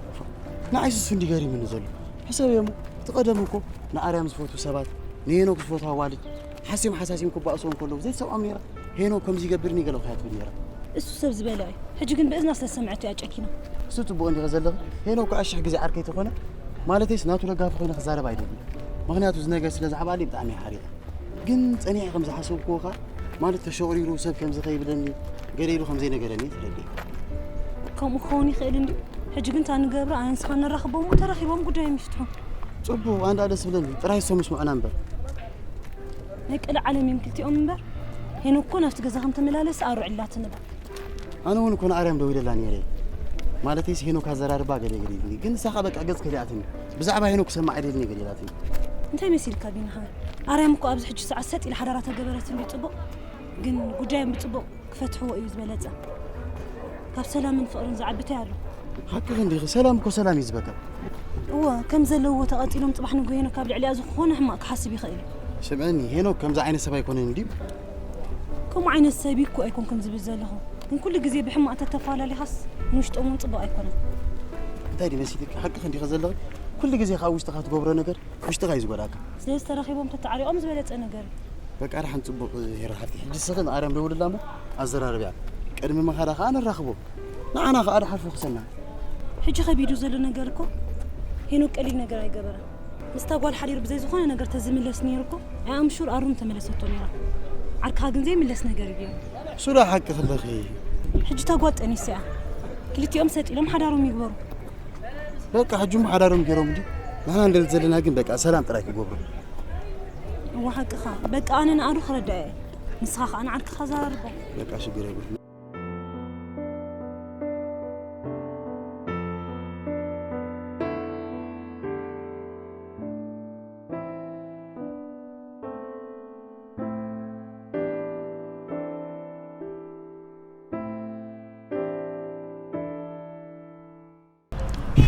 ንዓይ ስሱ እንዲ ገሪምኒ ዘሎ። ሕሰብ እሞ፣ እቲ ቀደም እኮ ንኣርያም ዝፈትዉ ሰባት፣ ንሄኖክ ዝፈትዋ ኣዋልድ፣ ሓሲም ሓሳሲም ክባእስዎ እንከለዉ ዘይትሰምዖም ነይራ። ሄኖክ ከምዚ ይገብርኒ ገለ እኮ እያ ትብል ነይራ። እሱ ሰብ ዝበለ እዩ። ሕጂ ግን ብእዝና ስለ ዝሰምዐቶ እያ ጨኪና። እሱ ጽቡቕ እንዲኺ ዘለኺ። ሄኖክ እኮ ኣሽሕ ግዜ ዓርከይ ተኾነ፣ ማለተይስ ናቱ ደጋፊ ኮይነ ክዛረብ ኣይደልን። ምኽንያቱ እዚ ነገር ስለ ዝዓብኣለይ ብጣዕሚ እየ ሓሪቐ። ግን ጸኒሐ ከም ዝሓሰብክዎ ከኣ፣ ማለት ተሸቑሪሩ ሰብ ከም ዝኸይብለኒ፣ ገለ ኢሉ ከም ዘይነገረኒ ተረዲኤ። ከምኡ ክኸውን ይኽእል እንድዩ። ሕጂ ግን እታ ንገብራ ኣነ ንስኻ ነራኽቦም እሞ ተራኺቦም ጉዳዮም ይፍትሑ። ጽቡቕ፣ ኣንዳ ደስ ብለኒ። ጥራይ እሶም ምስምዑና እምበር። ናይ ቀልዓለም እዮም ክልቲኦም እምበር፣ ሄኖክ እኮ ናብቲ ገዛ ከም ተመላለሰ ኣሩዕ ኢላትኒ እባ። ኣነ እውን እኮ ንኣርያም ደዊለላ ነይረ። ማለተይስ ሄኖክ ኣዘራርባ ገለ ገለ ኢሉኒ። ግን ንሳ ኸኣ በቃ ገጽ ከሊኣትኒ። ብዛዕባ ሄኖክ ክሰምዕ ኣይደልን እየ ገለ ኢላትኒ። እንታይ መሲልካ ቢኒ ሓወይ? ኣርያም እኮ ኣብዚ ሕጂ ሰዓት ሰጥ ኢላ ሓዳራ ተገበረት እንድዩ ጽቡቕ። ግን ጉዳዮም ብጽቡቕ ክፈትሕዎ እዩ ዝበለጸ። ካብ ሰላምን ፍቕርን ዝዓቢ እንታይ ኣሎ? ሓቅኺ እንዲኺ፣ ሰላም እኮ ሰላም እዩ ዝበካ። እወ፣ ከም ዘለውዎ ተቐጺሎም ጽባሕ ንግሆ ሄኖክ ኣብ ልዕሊኣ ዝኾነ ሕማቕ ክሓስብ ይኽእል እዩ። ስምዕኒ፣ ሄኖክ ከምዚ ዓይነት ሰብ ኣይኮነን እንድዩ። ከምኡ ዓይነት ሰብ እዩ እኮ ኣይኮንኩን ዝብል ዘለኹ። ግን ኩሉ ግዜ ብሕማቕ ተተፋላሊኻስ ንውሽጦም እውን ጽቡቕ ኣይኮነን። እንታይ ድዩ መሲልክ? ሓቅኺ እንዲኺ ዘለኺ። ኩሉ ግዜ ካብ ውሽጥኻ ትገብሮ ነገር ውሽጥኻ እዩ ዝጎዳእካ። ስለ ዝተረኺቦም ተተዓሪቖም ዝበለጸ ነገር እዩ። በቃ ደሓን ጽቡቕ ሄራ ሓፍቲ። ሕጂ ንስኺ ንኣርያም ደውልላ እሞ ኣዘራርብያ። ቅድሚ ምኻዳ ከኣ ነራኽቦ። ንዓና ከኣ ደሓር ፈኹሰና። ሕጂ ከቢዱ ዘሎ ነገር እኮ ሄኖክ ቀሊል ነገር ኣይገበረን። ምስታ ጓል ሓዲሩ ብዘይ ዝኾነ ነገር ተዝምለስ ነይሩ እኮ ኣይ ኣም ሹር ኣሩም ተመለሰቶ ነይራ። ዓርክኻ ግን ዘይምለስ ነገር እዩ። ሱራ ሓቂ ክለኺ። ሕጂ እታ ጓል ጠኒሳ እያ። ክልቲኦም ሰጥ ኢሎም ሓዳሮም ይግበሩ። በቃ ሕጂ እሞ ሓዳሮም ገይሮም እንዲ ንሕና እንደል ዘለና ግን በቃ ሰላም ጥራይ ክገብሩ። እዋ ሓቅኻ። በቃ ኣነ ንኣዱ ክረዳ እየ። ንስኻ ከኣ ንዓርክኻ ዘራርቦ። በቃ ሽግር የብሉ።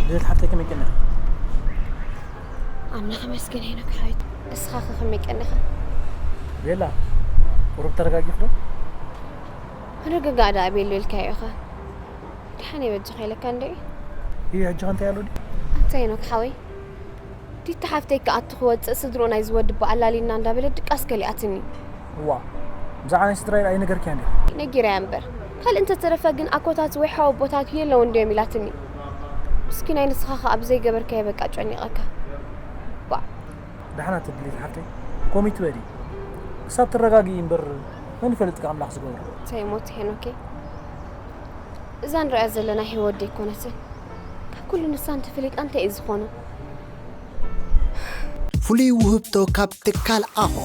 ልደት ሓፍተይ ከመይ ቀኒኻ? ኣምላኽ ይመስገን ሄኖክ ሓወይ፣ ንስኻ ኸ ከመይ ቀኒኻ? ቤላ፣ ቁሩብ ተረጋጊኺ ዶ? ምርግጋእ ደኣ ቤሎ ኢልካዮ ኢኻ። ደሓን እየ በጃኻ ኢለካ እንዶ እዩ። እዩ ሕጂ ኸ እንታይ ኣሎ ድዩ? ኣንታ ሄኖክ ሓወይ፣ ዲታ ሓፍተይ ክኣቱ ክወጽእ ስድርኡ ናይዚ ወዲ እባ ኣላልይና እንዳበለት ድቃስ ከሊኣትኒ። እዋ፣ ብዛዕባ ናይ ስድራይ ኣይነገርክያን ዲኺ? ነጊረያ እምበር፣ ካልእ እንተተረፈ ግን ኣኮታት ወይ ሓወቦታት የለውን ድዮም ኢላትኒ። ምስኪናይ ንስኻ ኸኣ ብዘይገበርካዮ በቃ ጨኒቐካ። ባእ። ደሓና ትድሊ ሓፍተይ፣ ከምኡ ኣይትበሊ። ክሳብ ትረጋግኢ እምበር መን ይፈልጥ ከ ኣምላኽ ዝገብሮ። እንታይ ሞት ሄኖከይ፣ እዛ ንሪኣ ዘለና ህይወት ደይኮነትን። ካብ ኩሉ ንሳ እንተፈሊጣ እንታይ እዩ ዝኾኖ? ፍሉይ ውህብቶ ካብ ትካል ኣሆ።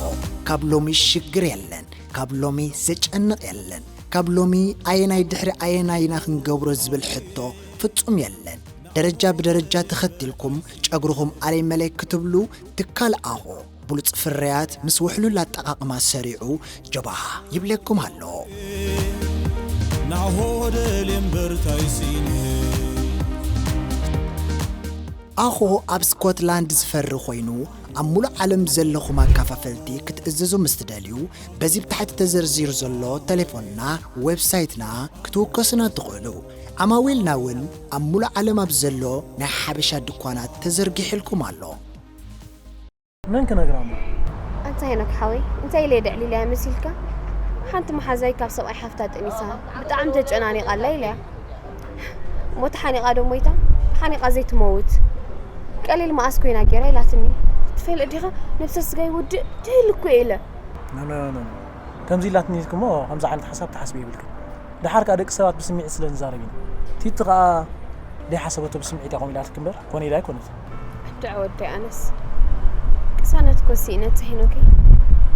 ካብ ሎሚ ሽግር የለን፣ ካብ ሎሚ ዘጨንቕ የለን። ካብ ሎሚ ኣየናይ ድሕሪ ኣየናይ ኢና ክንገብሮ ዝብል ሕቶ ፍጹም የለን። ደረጃ ብደረጃ ተኸቲልኩም ጨጉርኹም ኣለይ መለይ ክትብሉ ትካል ኣሆ ብሉጽ ፍርያት ምስ ውሕሉል ኣጠቓቕማ ሰሪዑ ጀባህ ይብለኩም ኣሎ። ናሆ ደልየ እምበር ታይ ስኢነ። ኣኾ ኣብ ስኮትላንድ ዝፈሪ ኮይኑ ኣብ ሙሉእ ዓለም ዘለኹም ኣካፋፈልቲ ክትእዝዙ ምስ ትደልዩ በዚ ብታሕቲ ተዘርዚሩ ዘሎ ተሌፎንና፣ ዌብሳይትና ክትውከሱና ትኽእሉ። ዓማዊልና እውን ኣብ ሙሉእ ዓለም ኣብ ዘሎ ናይ ሓበሻ ድኳናት ተዘርጊሕልኩም ኣሎ። መን ክነግራ እሞ? ኣንታ ሄኖክ ሓወይ፣ እንታይ ኢለ የደዕሊለያ መሲልካ? ሓንቲ መሓዛይ ካብ ሰብኣይ ሓፍታ ጠኒሳ፣ ብጣዕሚ ተጨናኒቓ ኣላ ኢለያ። እሞ ተሓኒቓ ዶ ሞይታ? ተሓኒቓ ዘይትመውት። ቀሊል መኣስ ኮይና ገይራ ኢላትኒ። ትፈልጥ ዲኻ? ነብሰ ስጋይ ውድእ ድህል እኮ እየ ኢለ። ኖ፣ ኖ፣ ኖ፣ ኖ። ከምዚ ኢላትኒ ኢልኪ እሞ ከምዚ ዓይነት ሓሳብ ትሓስቢ የብልክን። ደሓር ከኣ ደቂ ሰባት ብስምዒት ስለ ንዛረብ ኢና። ቲቲ ከኣ ደይሓሰበቶ ብስምዒት እያ ከምኡ ኢላትኪ እምበር ኮነ ኢላ ኣይኮነትን። ኣንድዕ ወደይ ኣነስ ቅሳነት እኮ ስኢነ ኣንታ ሄኖከይ።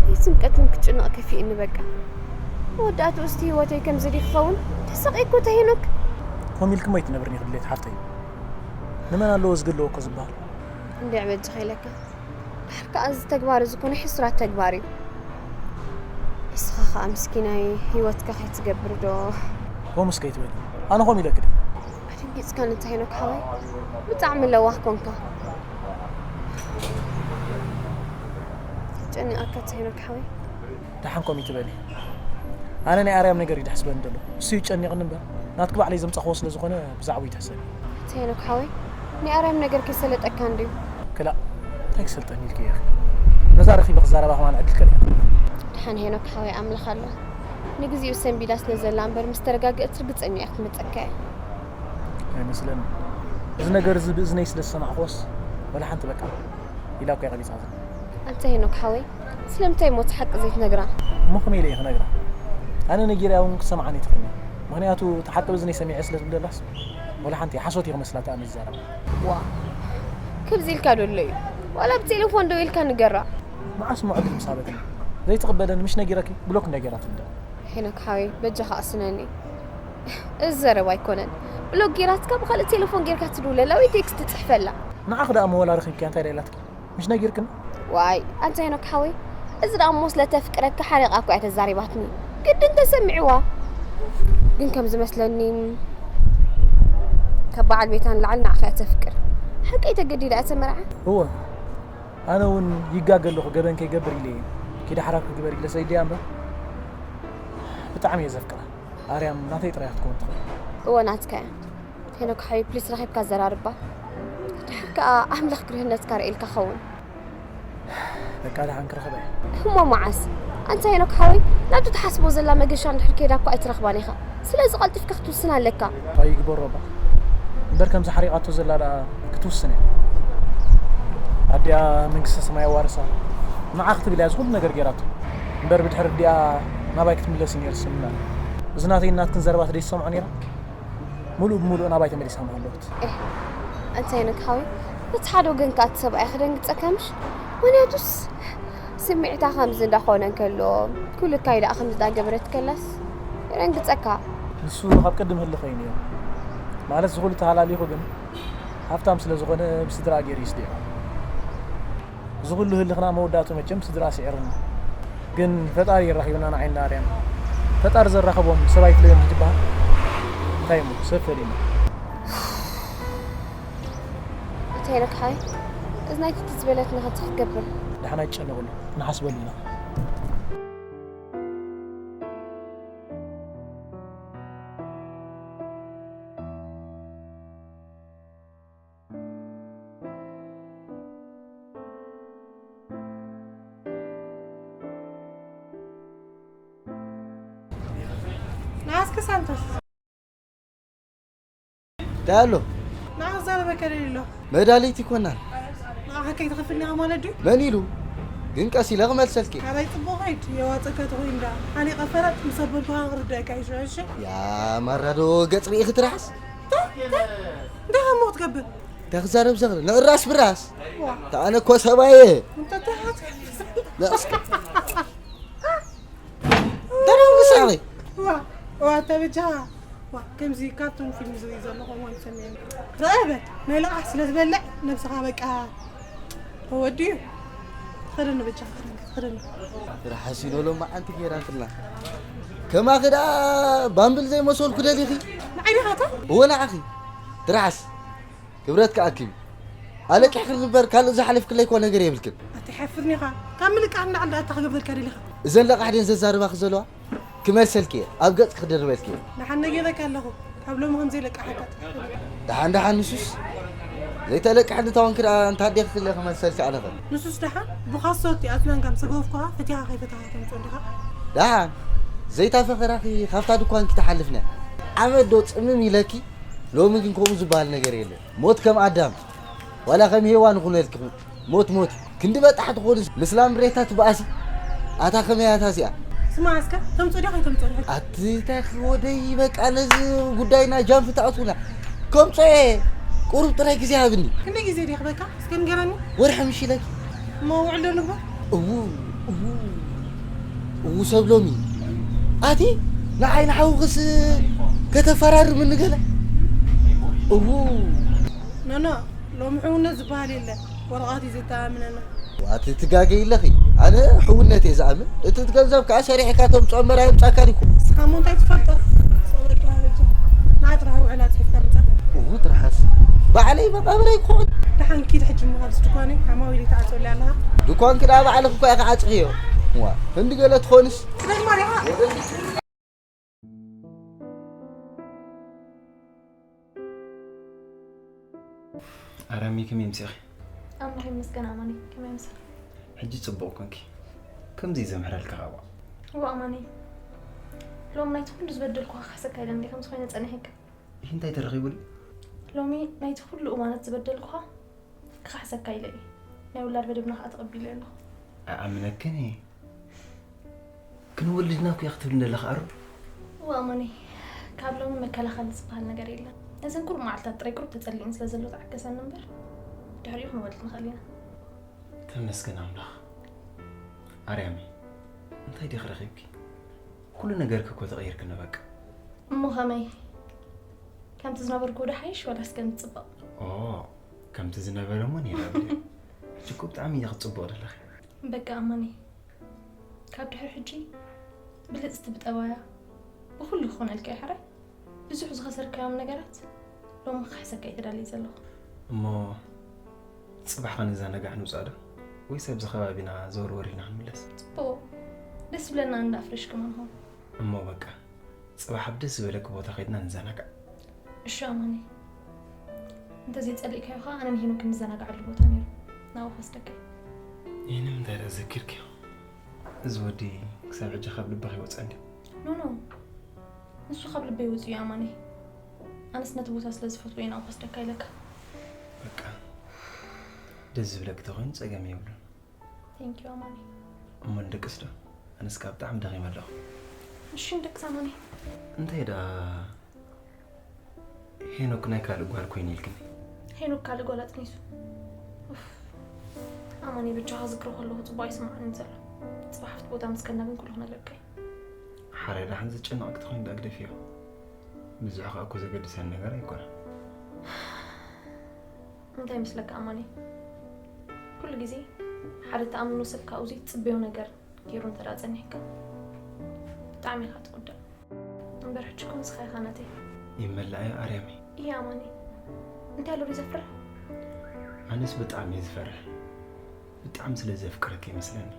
ናይ ጭንቀት እውን ክጭነቕ ከፊእኒ በቃ። መወዳእትኡ እስቲ ህይወተይ ከምዚ ድዩ ክኸውን? ተሰቒየ እኮ ኣንታ ሄኖክ። ከምኡ ኢልኪ እሞ ኣይትነብርን ኢኺ ድሌት ሓፍተይ። ንመን ኣለዎ ዝግለዎ እኮ ዝበሃል። እንድዕ በጃኻ ኢለካ። ድሓር ከኣ እዚ ተግባር እዚ እኮ ናይ ሕሱራት ተግባር እዩ። ንስኻ ከኣ ምስኪናይ ህይወትካ ከይትገብር ዶ? ከምኡስ ከይትበሊ። ኣነ ከምኡ ኢለኪ ድየ? ኣደንጊጽካኒ ኣንታ ሄኖክ ሓወይ። ብጣዕሚ ለዋህ ኮንካ። ጨኒቐካ ኣንታ ሄኖክ ሓወይ። ደሓን ከምኡ ኣይትበሊ። ኣነ ናይ ኣርያም ነገር እዩ ደሕስበኒ ዘሎ። እሱ እዩ ጨኒቕኒ እምበር ናትኪ ባዕለይ ዘምጻኽዎ ስለ ዝኾነ ብዛዕባኡ ኣይትሕሰቢ። ኣንታ ሄኖክ ሓወይ፣ ናይ ኣርያም ነገር ከይሰለጠካ እንድዩ። ክላእ፣ እንታይ ክሰልጠኒ ኢልኪ ኢኺ? ነዛ ረኺበ ክዛረባ ከማን ዕድል ከልእያ። ደሓን ሄኖክ ሓወይ ኣምላኽ ኣሎ። ንግዚኡ ሰንቢዳ ስለ ዘላ እምበር ምስ ተረጋግአት ርግጸኛ እያ ክትመጸካ እያ። ኣይመስለኒ። እዚ ነገር እዚ ብእዝነይ ስለ ዝሰማዕክዎስ ወላ ሓንቲ በቃ ኢላ እኮ እያ ቀቢጻ ዘላ። ኣንታ ሄኖክ ሓወይ፣ ስለምንታይ እሞ እቲ ሓቂ ዘይትነግራ? እሞ ከመይ ኢለ እየ ክነግራ? ኣነ ነጊረያ እውን ክትሰምዓኒ ኣይትኽእልን እያ። ምኽንያቱ እቲ ሓቂ ብእዝነይ ሰሚዐ ስለ ዝብለላስ ወላ ሓንቲ ሓሶት እዩ ክመስላ እቲ ኣነ ዝዛረባ። ዋእ፣ ከምዚ ኢልካ ዶ ኣሎ እዩ? ዋላ ብቴሌፎን ደዊልካ ንገራ። መዓስ እሞ ዕድል ምስ ሃበትኒ? ዘይትቕበለኒ ምሽ ነጊረኪ? ብሎክ እንድያ ገይራትኒ ደኣ። ሄኖክ ሓወይ በጃኻ ቅስነኒ። እዚ ዘረባ ኣይኮነን። ብሎክ ጌራትካ ብኻልእ ቴሌፎን ጌርካ ትድውለላ ወይ ቴክስት ትጽሕፈላ። ንዓኺ ደኣ እሞ ወላ ረኺብክያ እንታይ ደኣ ኢላትኪ? ምሽ ነጊርክኒ? ዋይ ኣንታ ሄኖክ ሓወይ እዚ ደኣ እሞ ስለ ተፍቅረካ ሓሪቓ እኮ እያ ተዛሪባትኒ። ግድን ተሰሚዕዋ። ግን ከም ዝመስለኒ ካብ በዓል ቤታ ንላዕሊ ንዓኻ እያ ተፍቅር። ሓቀይ ተገዲዳ እያ ተመርዓ? እወ ኣነ እውን ይጋገ ኣለኹ ገበን ከይገብር ኢለ እየ። ኪዲ ሓራርኪ ግበሪ ኢለ ሰዲደያ እምበር ብጣዕሚ እየ ዘፍቅራ። ኣርያም ናተይ ጥራይ ክትከውን ትኽእል። እወ ናትካ እያ። ሄኖክ ሓይ ፕሊስ ረኺብካ ዘራርባ። ድሓር ከኣ ኣምላኽ ግርህነትካ ርእልካ ኸውን። በቃ ደሓን ክረኽበ እየ። እሞ መዓስ? ኣንታ ሄኖክ ሓወይ ናብቲ ትሓስቦ ዘላ መገሻ እንድሕር ከይዳ እኮ ኣይትረኽባን ኢኻ። ስለዚ ቀልጢፍካ ክትውስን ኣለካ። እንታይ ይግበሮ እባ እምበር ከምዚ ሓሪቓቶ ዘላ ደኣ ክትውስን እያ። ኣዲኣ መንግስተ ሰማይ ኣዋርሳ ንዓ ክትብል እያ ዝኹሉ ነገር ገይራቶ እምበር ብድሕሪ ኣዲኣ ናባይ ክትምለስ እዩ ነይሩ ዝስምና። እዚ ናተይ ናትክን ዘረባ ተደይሰምዖ ነይራ ሙሉእ ብሙሉእ ናባይ ተመሊሳ ምሃለወት። እንታይ ነግሃዊ እቲ ሓደ ወገን ከኣ እቲ ሰብኣይ ክደንግጸካ ምሽ? ምክንያቱስ ስምዒታ ከምዚ እንዳኾነ እንከሎ ኩሉ ካይ ደኣ ከምዚ እንዳገበረት ከላስ የደንግጸካ። ንሱ ካብ ቅድም ህልኸይ ነይሩ ማለት ዝኹሉ ተሃላሊኹ ግን ሃፍታም ስለ ዝኾነ ብስድራ ገይሩ ይስዲዖ። እዚ ኩሉ ህልኽና መወዳእቱ መቸም ስድራ ስዒርና ግን ፈጣሪ የራኺብና ንዓይና ኣርያም ፈጣሪ ዘራኸቦም ሰብ ኣይትለዮም ዝትበሃል እንታይ እሞ ሰብ ፈሊና እንታይ ኢለካ ሓይ እዚ ናይ ትቲ ዝበለት ንኸቲ ክትገብር ደሓን ኣይትጨነቑሉ ንሓስበሉ ኢና ናስኪ ሳንቶስ እንታይ ኣሎ? ንዓ ክዛረበካ ደልዩ ኣለኹ። መዳሊት ይኮናል። ንዓኻ ከይትኸፍልኒ ኢኻ ማለት ድዩ? መን ኢሉ? ግን ቀስ ኢለ ክመልሰልኪ። ካባይ ጽቡቕ ኸይድ የዋጸካ ተኾይኑ ደኣ ሓሊቐ ፈረጥ ምስ ኣበልኩኻ ክርደአካ እዩ ሽዑ እሺ? ያ ማራ ዶ ገጽ ርኢኺ ትርሓስ? እንታይ እንታይ እንታይ እሞ ክትገብር? እንታይ ክዛረብ ዘኽሪ ንእራስ ብራስ። ዋ እታ ኣነ እኮ ሰብኣየ። እንታይ ትሓት? ነእስ ደረው ግሳዊ ዋ ዋ ተበጃ ዋ ከምዚ ካብቶም ፊልም ዝርኢ ዘለኹ እዋን ሰሚዐ ረአበ ናይ ልቓሕ ስለ ዝበልዕ ነብስኻ በቃ ተወዲኡ ኸደኒ በጃ ኸደኒ ኸደኒ ትርሓስ ኢሎ ሎም መዓንቲ ገይራትልና ከማኺ ደኣ ባምብል ዘይመሰልኩ ደሊኺ ንዓይ ዲኻ እታ እወ ንዓኺ ትርሓስ ክብረት ክኣክብ እዩ ኣለቂሕክን እምበር ካልእ ዝሓለፍክለይ እኮ ነገር የብልክን ኣትሓፍርኒ ኢኻ ካብ ምልቃሕ ንላዕሊ ደኣ እንታይ ክገብረልካ ደሊኻ እዘን ለቓሕ ድየን ዘዛርባኺ ዘለዋ ክመልሰልኪ እየ ኣብ ገጽኪ ክድርበልኪ እየ ደሓን ነጊረካ ኣለኹ ካብ ሎሚ ከም ዘይለቅሓካ ደሓን ደሓን ንሱስ ዘይተለቅሐኒ ተኾንኪ ደኣ እንታ ኣዴኺ ክለ ክመልሰልኪ ኣነኸ ንሱስ ደሓን ብኻሶቲ ኣትናን ካብ ዝገወፍኩኻ ፈቲኻ ከይፈታኻ ተምፅኦ እንዲኻ ደሓን ዘይታ ፈኸራኺ ካብታ ድኳንኪ ትሓልፍነ ዓመት ዶ ፅምም ኢለኪ ሎሚ ግን ከምኡ ዝበሃል ነገር የለን ሞት ከም ኣዳም ዋላ ከም ሄዋን ይኹነልኪ ሞት ሞት ክንዲ በጣሕ ትኾኑ ምስ ላምሬታ ትበኣሲ ኣታ ከመያታ እዚኣ ስማ እስከ ተምፅኦ ዲኻ ከይተምፅኦ ዲኻ ኣቲ እንታይ ክወደይ በቃ ነዚ ጉዳይና ጃንፍ ተኣትውና ከምፅኦ እየ ቁሩብ ጥራይ ግዜ ሃብኒ ክንደይ ግዜ ዲኻ በቃ እስከ ንገረኒ ወርሒ ምሽ ኢለኪ እሞ ውዕል ዶ ንግበር እዉ እዉ እዉ ሰብ ሎሚ ኣቲ ንዓይ ንሓውኽስ ከተፈራርምኒ ገለ እዉ ኖኖ ሎሚ ሕውነት ዝበሃል የለ ወረቓት እዩ ዘተኣምነና ዋቲ ትጋገይ ኣለኺ ኣነ ሕውነት እየ ዝኣምን እቲ ገንዘብ ከዓ ሰሪሕካ ተምፅኦ መራ የምፃካ ዲኩ ንስኻ እሞ እንታይ ትፈልጦ ሰበካ በጃ ንዓ ጥራሕ ውዕላ ፅሒፍካ ምፃ እዉ ትርሓስ ባዕለይ መቃብረይ ክኾን ደሓን ኪድ ሕጂ እሞ ኣብዚ ድኳነይ ዓማዊል ይተዓፅወለይ ኣለኻ ድኳንኪ ደኣ ባዕልኺ እኮ ኢኺ ዓፅኽዮ ዋ ክንዲ ገለ ትኾንስ ስለዚ ማሪኻ ኣራሚ ከመይ ምሲኺ? ኣምላኽ ይመስገን ኣማኒ ከመይ ምሳኺ? ሕጂ ጽቡቕ ኮንኪ። ከምዚ እዩ ዘምሕረልካ ኻባ። እዋ ኣማኒ ሎም ናይቲ ኩሉ ዝበደልኩኻ ክሕሰካ ኢለ እንዲ ከምዚ ኮይነ ጸኒሐካ። ይህ እንታይ ተረኺቡኒ? ሎሚ ናይቲ ኩሉ እዋናት ዝበደልኩኻ ክኻሕሰካ ኢለ እየ። ናይ ውላድ መደብና ኸዓ ተቐቢለ ኣለኹ። ኣኣምነክን እየ። ክንወልድ ኢና እኮ እያ ክትብል ዘለኻ ኣሮ። እዋ ኣማኒ ካብ ሎሚ መከላኸሊ ዝበሃል ነገር የለን። ነዘን ቁሩብ መዓልታት ጥራይ ቁሩብ ተጸሊእን ስለ ዘሎ ተዓገሰኒ እምበር ድሕሪኡ ክንወልድ ንኽእል ኢና። ተመስገን ኣምላኽ። ኣርያመይ እንታይ ዲኺ ረኺብኪ? ኩሉ ነገርኪ እኮ ተቐይርክኒ በቃ። እሞ ከመይ? ከምቲ ዝነበርኩ ዶ ሓይሽ ወላስ ከምቲ ጽብቕ? ኦ ከምቲ ዝነበረ እሞ ነይረ። ሕጂ እኮ ብጣዕሚ ኢኺ ትጽብቒ ዘለኺ። በቃ ኣማኒ ካብ ድሕሪ ሕጂ ብልጽቲ ብጠባያ ብኹሉ ክኾነልካ እዩ ሕራይ ብዙሕ ዝኸሰርካዮም ነገራት ሎሚ ክሕሰካ እዩ ተዳልየ ዘለኹ እሞ ጽባሕ ከነዘናጋዕ ንውጻእ ዶ ወይስ ኣብዚ ከባቢና ዘወርወር ኢልና ክንምለስ ጽቡቕ ደስ ዝብለና እንዳ ፍሬሽ ከማን ሆም እሞ በቃ ጽባሕ ኣብ ደስ ዝበለኪ ቦታ ከይድና ንዘናጋዕ። እሺ ኣማኒ፣ እንተዘይጸሊእካዮ ኸዓ ኣነን ሄኖክን ንዘናጋዓሉ ቦታ ነይሩ። ናብኡ ክወስደካ። ይህ ንምንታይ ደኣ ዘኪርክዮ? እዚ ወዲ ክሳብ ሕጂ ካብ ልብኺ ይወጽእ እንድዩ። ኖ፣ ኖ፣ ንሱ ካብ ልበይ ወጺኡ እዩ ኣማኒ። ኣነስ ነቲ ቦታ ስለ ዝፈትዎ እየ ናብኡ ክወስደካ ኢለካ። በቃ፣ ደስ ዝብለኪ ተኾይኑ ጸገም የብሉን። Thank you ኣማኒ። እሞ ንደቅስ ዶ? ኣነስ ካብ ብጣዕሚ ደኺመ ኣለኹ። እሺ ንደቅስ ኣማኒ። እንታይ ደኣ ሄኖክ ናይ ካልእ ጓል ኮይኑ ኢልክኒ? ሄኖክ ካልእ ጓል ኣጥኒሱ። ኡፍ። ኣማኒ በጃኻ ዝክሮ ከለኹ ጽቡቕ ኣይስምዓንን ዘሎ። ጽባሕ ኣብቲ ቦታ ምስ ከድና ግን ኩሉ ክነግረካ እየ። ሓራይ ደሓን ዘጨንቐኪ ተኾይኑ ደኣ ግደፍዮ። ብዙሕ ከኣ እኮ ዘገድሰኒ ነገር ኣይኮነን። እንታይ ይመስለካ ኣማኒ? ኩሉ ግዜ ሓደ ትኣምኖ ሰብ ካብኡ ዘይትጽበዮ ነገር ገይሩ እንተ ደኣ ጸኒሕካ ብጣዕሚ ኢኻ ትጉዳእ። እምበር ሕጂ እኮ ንስኻ ኢኻ ናተይ። ይመላእዮ ኣርያመይ። እየ ኣማኒ። እንታይ ኣሎ ድዩ ዘፍርሕ? ኣነስ ብጣዕሚ እየ ዝፈርሕ። ብጣዕሚ ስለ ዘፍቅረኪ ይመስለኒ።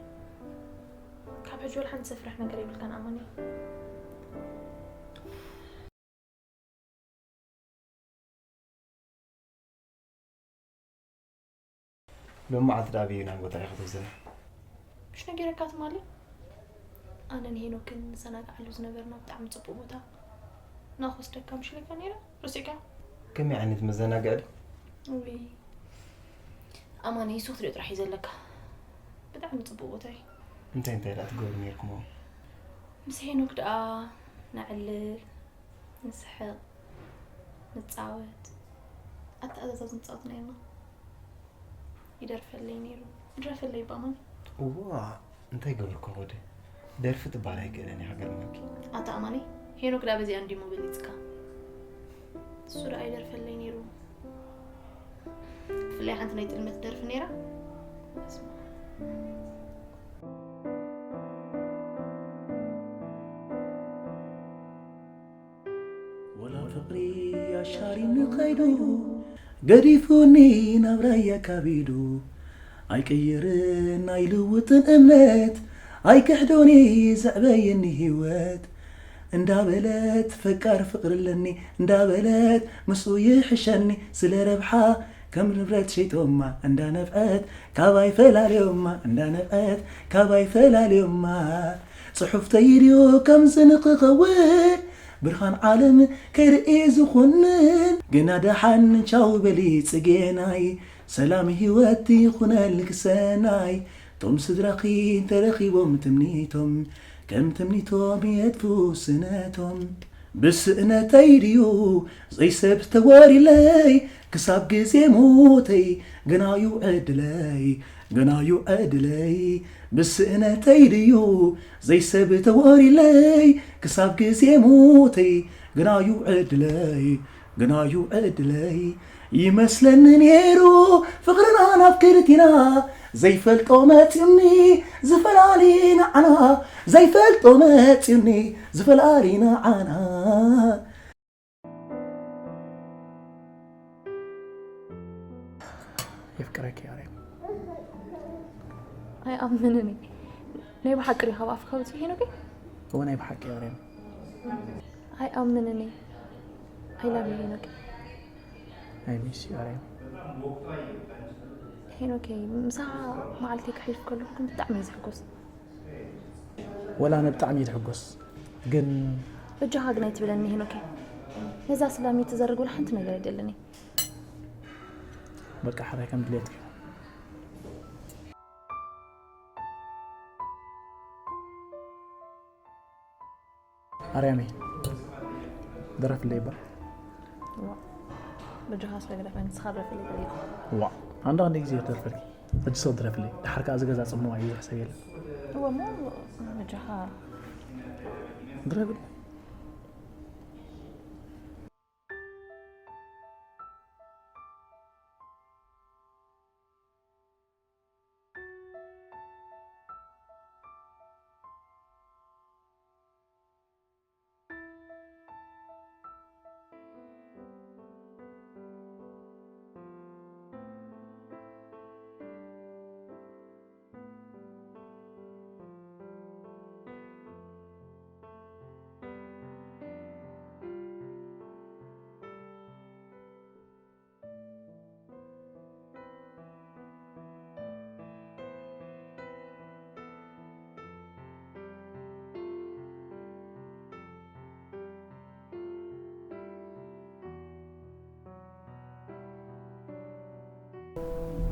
ካብ ሕጂ ወላ ሓንቲ ዘፍርሕ ነገር የብልካን ኣማኒ። ሎም መዓልቲ ደኣ ኣበየናይ ቦታ ኢኻ ትወስደና? ምሽ ነጊረካ ትማሊ? ኣነ ንሄኖክን ንዘናግዓሉ ዝነበርና ብጣዕሚ ጽቡቕ ቦታ ናኹ ወስደካ ምሽ ኢለካ ነይረ? ረሲዕካ? ከመይ ዓይነት መዘናግዒ ድዩ? ውይ፣ ኣማኒ፣ ሱቕ ትሪኦ ጥራሕ እዩ ዘለካ። ብጣዕሚ ጽቡቕ ቦታ እዩ። እንታይ እንታይ ደኣ ትገብሩ ነይርኩም ኣብኡ? ምስ ሄኖክ ደኣ ነዕልል፣ ንስሕቕ፣ ንጻወት፣ ኣተኣዛዛዝ ንጻወት ነይርና። ይደርፈለይ ነይሩ። ይድረፈለይ እባ ኣማኒ። እዋ፣ እንታይ ገብርኩም ወደ? ደርፊ ትበሃል ኣይክእልን እየ፣ ክገርመኪ። ኣታ ኣማኒ፣ ሄኖክ ደኣ በዚኣ እንድዩ እሞ በሊጽካ። እሱ ደኣ ይደርፈለይ ነይሩ። ብፍላይ ሓንቲ ናይ ጥልመት ደርፊ ነይራ። ወላ ፍቕሪ ኣሻሪኒ ከይዱ፣ ገዲፉኒ ናብራይ ኣካቢዱ። ኣይቅይርን ኣይልውጥን እምነት፣ ኣይክሕዶን እዩ ዘዕበየኒ ህይወት። እንዳበለት ፈቃር ፍቕሪ ኣለኒ እንዳበለት፣ ምስኡ ይሕሸኒ ስለ ረብሓ። ከም ንብረት ሸይጦማ እንዳነፍዐት፣ ካባይ ፈላልዮማ እንዳነፍዐት፣ ካባይ ፈላልዮማ። ጽሑፍ ተይድዮ ከምዚ ንኽኸውን፣ ብርሃን ዓለም ከይርኢ ዝኹንን። ግና ደሓን ቻው በሊ ጽጌናይ፣ ሰላም ህይወት ይኹነልኪ ሰናይ። ቶም ስድራኺ እንተረኺቦም ትምኒቶም፣ ከም ትምኒቶም የጥፍኡ ስነቶም። ብስእነተይ ድዩ ዘይሰብ ተወሪለይ፣ ክሳብ ግዜ ሞተይ ግናዩ ዕድለይ፣ ግናዩ ዕድለይ። ብስእነተይ ድዩ ዘይሰብ ተወሪለይ፣ ክሳብ ግዜ ሞተይ ግናዩ ዕድለይ፣ ግናዩ ዕድለይ። ይመስለኒ ነይሩ ፍቕርና ናብ ክልቲና፣ ዘይፈልጦ መጺኡኒ ዝፈላሊ ንዓና፣ ዘይፈልጦ መጺኡኒ ዝፈላሊ ንዓና። የፍቅረኪ ኣርያም። ኣይኣምንን እየ። ናይ ብሓቂ ዲኻ ኣብ ኣፍካ ኣውጺኡ ሄኖከይ? እወ፣ ናይ ብሓቂ ኣርያም። ኣይኣምንን እየ። I love you ሄኖከይ። I miss you ኣርያም። ሄኖከይ፣ ምሳኻ መዓልተይ ከሕልፍ ከለኹ ግን ብጣዕሚ እየ ዝሕጎስ። ወላ ኣነ ብጣዕሚ እየ ዝሕጎስ፣ ግን በጃኻ ግን ኣይትብለኒ ሄኖከይ። ነዛ ስላመይ ትዘርግ ወላ ሓንቲ ነገር ኣይደልን እየ። በቃ፣ ሓራይ ከም ድሌትኪ። ኣርያመይ፣ ድረፍለይ እባ። ዋ፣ በጃኻ ስለ ግደፈኒ፣ ንስኻ ድረፍለይ ደሊኻ። ዋ፣ ኣንዳ ክንደይ ግዜ ክደርፈልኪ? ሕጂ ሰብ ድረፍለይ። ደሓር ከኣ እዚ ገዛ ጽምዋ እዩ፣ ዝሕሰብ የለን። እወ እሞ፣ በጃኻ። ድረፍለይ።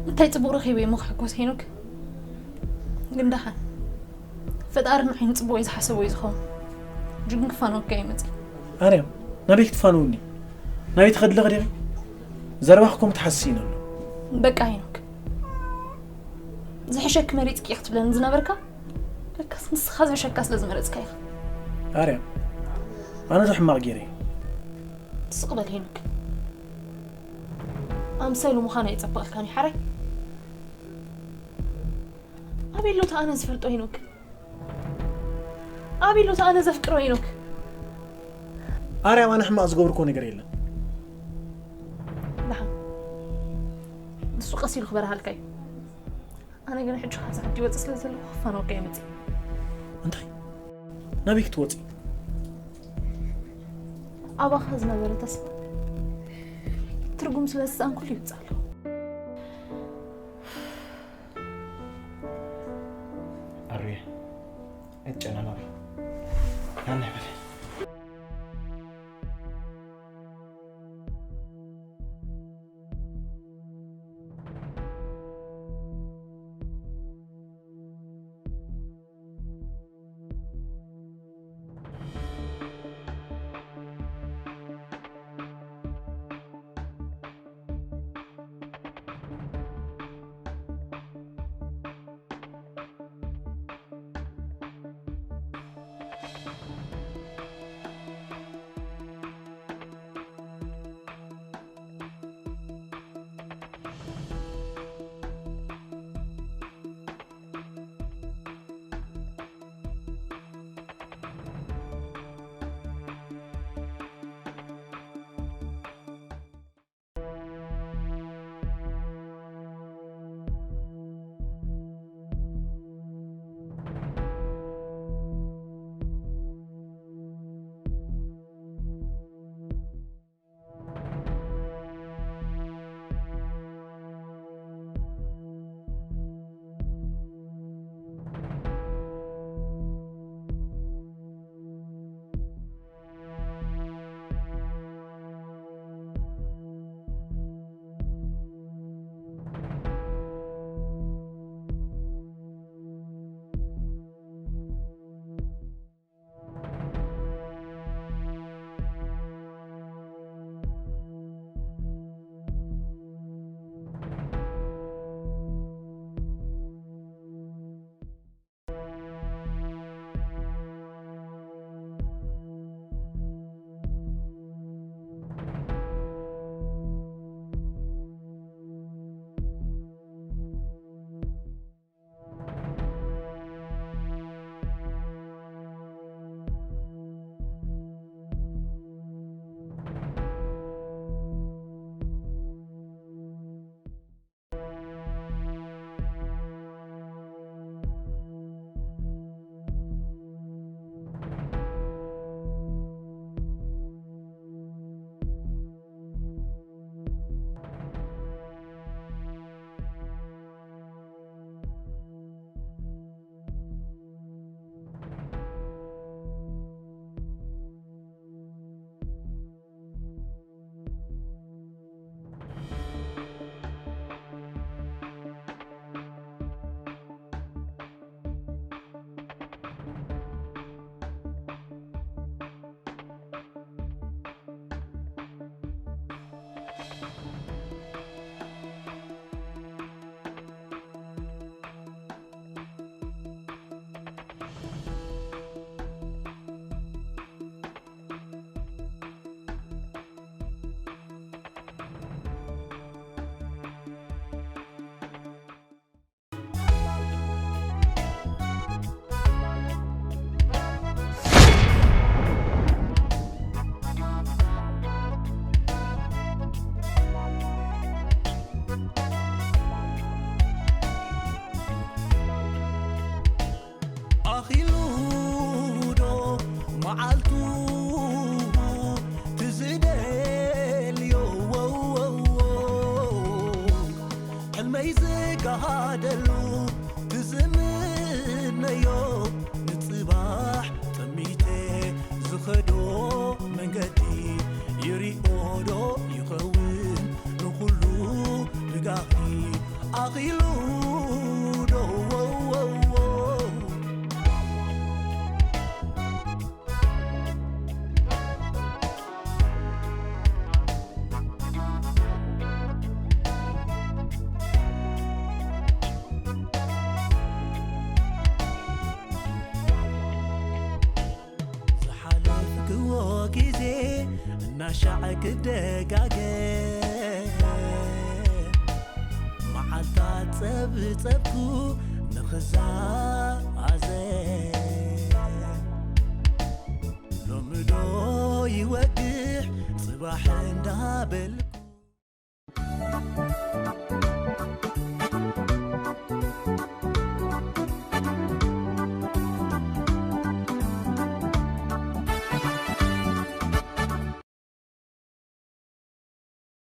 እንታይ ጽቡቕ ረኺበ እሞ ክሕጎስ ሄኖክ? ግን ደሓን ፈጣሪ ንዓይ ንጽቡቕ እዩ ዝሓሰቦ እዩ ዝኸውን። ሕጂ ግን ክፋነወካ ይመጽእ። ኣርያም፣ ናበይ ክትፋነውኒ? ናበይ ትኸዲ ኣለኺ ዲኺ? ዘረባኺ እኮ ምትሓስስ እዩ ዘሎ። በቃ ሄኖክ፣ ዝሕሸኪ መሪጽኪ ክትብለኒ ዝነበርካ፣ ለካስ ንስኻ ዝሕሸካ ስለ ዝመረጽካ ኢኻ። ኣርያም፣ ኣነ ዶ ሕማቕ ገይረ? ስቕ በል ሄኖክ። ኣምሳሉ ምዃን ኣይጸበቐልካን እዩ ሓራይ። ኣበይ ኣሎ እቲ ኣነ ዝፈልጦ ሄኖክ? ኣበይ ኣሎ እቲ ኣነ ዘፍቅሮ ሄኖክ? ኣርያም፣ ኣነ ሕማቕ ዝገብርኮ ነገር የለን። ደሓን፣ ንሱ ቀስ ኢሉ ክበርሃልካ እዩ። ኣነ ግን ሕጂ ካብዚ ዓዲ ይወጽእ ስለ ዘለኹ ክፋነወካ ይመጽእ። እንታይ? ናበይ ክትወጺ? ኣባኻ ዝነበረ ተስፋ ትርጉም ስለ ዝሰኣንኩሉ ይውጽእ ኣለኹ። ኣሩየ፣ ኣይትጨናነቕ። ናናይ በለ። ኣኺሉ ዶ መዓልቱ ትዝደልዮ ሕልመይ ዝጋሃደሉ ትዝምነዮ ንጽባሕ ጠሚተ ዝኸዶ መንገዲ ይሪኦ ዶ ይኸውን ንኹሉ ብጋኺ ሻዕ ክደጋገም መዓልታት ጸብጸብኩ ንኽዛረብ